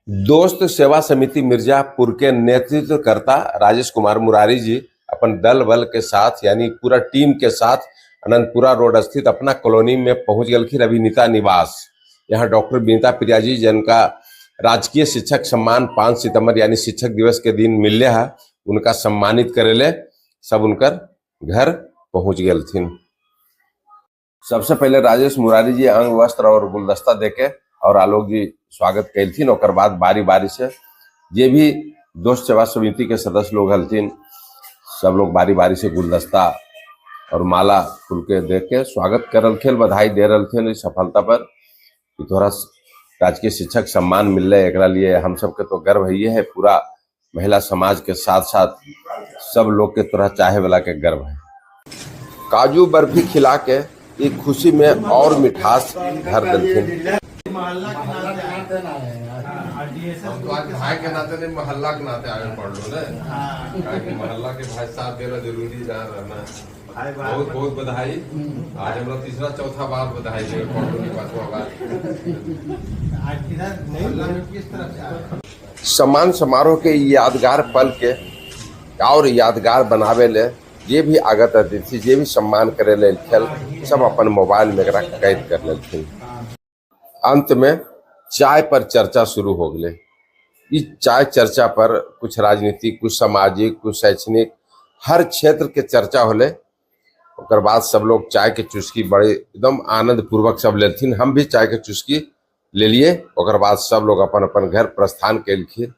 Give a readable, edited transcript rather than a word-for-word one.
दोस्त सेवा समिति मिर्जापुर के नेतृत्वकर्ता राजेश कुमार मुरारी जी अपन दल बल के साथ यानी पूरा टीम के साथ अनंतपुरा रोड स्थित अपना कॉलोनी में पहुंच गलखिन अभिनीता निवास। यहाँ डॉक्टर विनीता प्रिया जी जिनका राजकीय शिक्षक सम्मान 5 सितंबर यानी शिक्षक दिवस के दिन मिलले है, उनका सम्मानित करेले सब उनकर घर पहुंच गेलथिन। सबसे पहले राजेश मुरारी जी अंग वस्त्र और गुलदस्ता देके और आलोक जी स्वागत कैलथिन। ओकर बाद बारी बारी से जे भी दोस्त सेवा समिति के सदस्य लोग हलथिन सब लोग बारी बारी से गुलदस्ता और माला फूल के दे के स्वागत कर रहलथिन, बधाई दे रहलथिन इस सफलता पर कि तोहरा राजकीय शिक्षक सम्मान मिलले, एकरा लिए हम सबके तो गर्व है है, पूरा महिला समाज के साथ साथ सब लोग के तोरा चाहे वाला के गर्व है। काजू बर्फी खिला के एक खुशी में और मिठास भर दिलथिन। हम तो आज भाई के नाते नहीं, मोहल्ला के नाते आगे पढ़ लो ना, काहे कि मोहल्ला के भाई साथ देना जरूरी जा रहना। बहुत बहुत बधाई। आज हमरा तीसरा चौथा बार बधाई दे पढ़ लो, पांचवा बार। मोहल्ला में किस तरफ से आए? सम्मान समारोह के यादगार पल के और यादगार बनावे ले जे भी आगत अतिथि जे भी सम्मान करे ले खेल सब अपन मोबाइल में एकरा कैद कर लेलथिन। अंत में चाय पर चर्चा शुरू हो गई। इस चाय चर्चा पर कुछ राजनीतिक, कुछ सामाजिक, कुछ शैक्षणिक, हर क्षेत्र के चर्चा होले। ओकर बाद सब लोग चाय के चुस्की बड़े एकदम आनंद पूर्वक सब लेलथिन। हम भी चाय के चुस्की ले लिए। ओकर बाद सब लोग अपन अपन घर प्रस्थान कैलखिन।